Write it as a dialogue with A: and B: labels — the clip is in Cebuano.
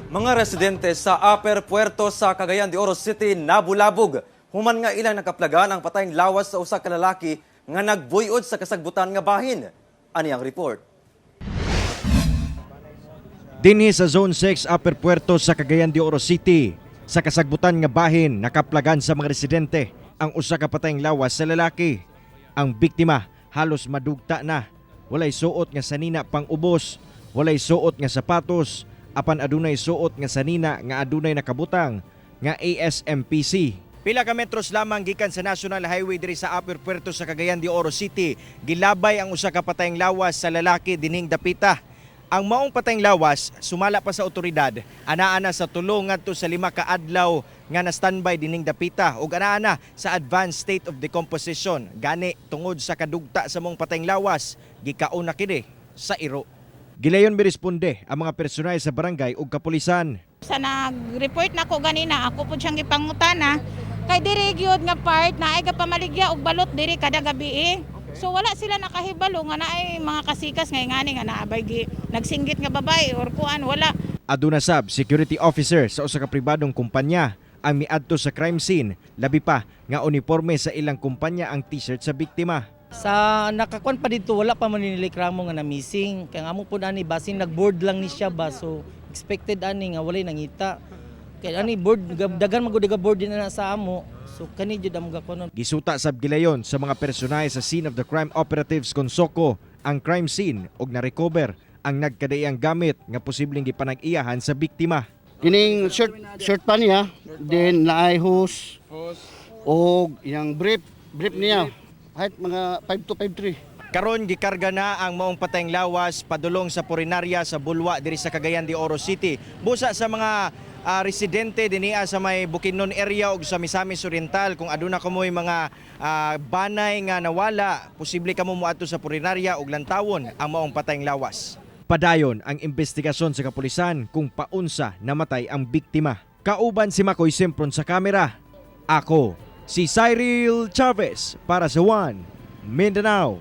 A: Mga residente sa Upper Puerto sa Cagayan de Oro City nabulabog human nga ilang nakaplagan ang patayng lawas sa usa ka lalaki nga nagbuyod sa kasagbutan nga bahin. Ani ang report.
B: Dinhi sa Zone 6, Upper Puerto sa Cagayan de Oro City, sa kasagbutan nga bahin, nakaplagan sa mga residente ang usa ka patayng lawas sa lalaki. Ang biktima halos madugta na. Walay suot nga sanina pang ubos, walay suot nga sapatos, apan adunay suot nga sanina nga adunay nakabutang nga ASMPC. Pila ka metros lamang gikan sa National Highway diri sa Upper Puerto sa Cagayan de Oro City, gilabay ang usa ka patayng lawas sa lalaki dining dapita. Ang maong patayng lawas sumala pa sa otoridad, anaa-ana sa 3 ngadto sa 5 ka adlaw nga na standby dining dapita ug anaa-ana sa advanced state of decomposition. Gani tungod sa kadugta sa maong patayng lawas, gikaon na kini sa iro. Gilayon miresponde ang mga personay sa barangay ug kapulisan.
C: Sa nag-report na ko ganina, ako po siyang gipangutana kay diri gyud nga part na ay gapamaligya og balot diri kada gabi eh. So wala sila nakahibalo nga naay mga kasikas nga ngani nga naabay gi nagsinggit nga babae or kuan, wala.
B: Aduna sab security officer sa usa ka pribadong kumpanya ang miadto sa crime scene, labi pa nga uniforme sa ilang kumpanya ang t-shirt sa biktima.
D: Sa nakakuan pa dito, wala pa man nilikramo nga na missing. Kaya nga mo po ani basin nagboard lang ni siya ba, so expected ani nga walay nangita. Kaya ani board dagan magud board din na sa amo. So kani jud amo gakunon.
B: Gisuta sab gilayon sa mga personahe sa scene of the crime operatives Konsoko ang crime scene ug na-recover ang nagkadaiyang gamit nga posibleng gipanag-iyahan sa biktima.
E: Kining shirt shirt pa niya, then naay hose, og iyang brief, brief niya. Height mga 5 to 5'3".
B: Karon gikarga na ang maong patayng lawas padulong sa purinarya sa Bulwa diri sa Cagayan de Oro City. Busa sa mga residente dinia sa may Bukidnon area ug sa Misamis Oriental, kung aduna kamoy mga banay nga nawala, posible kamo moadto sa purinarya ug lantawon ang maong patayng lawas. Padayon ang investigasyon sa kapulisan kung paunsa namatay ang biktima. Kauban si Makoy Sempron sa kamera. Ako, si Cyril Chavez para sa One Mindanao.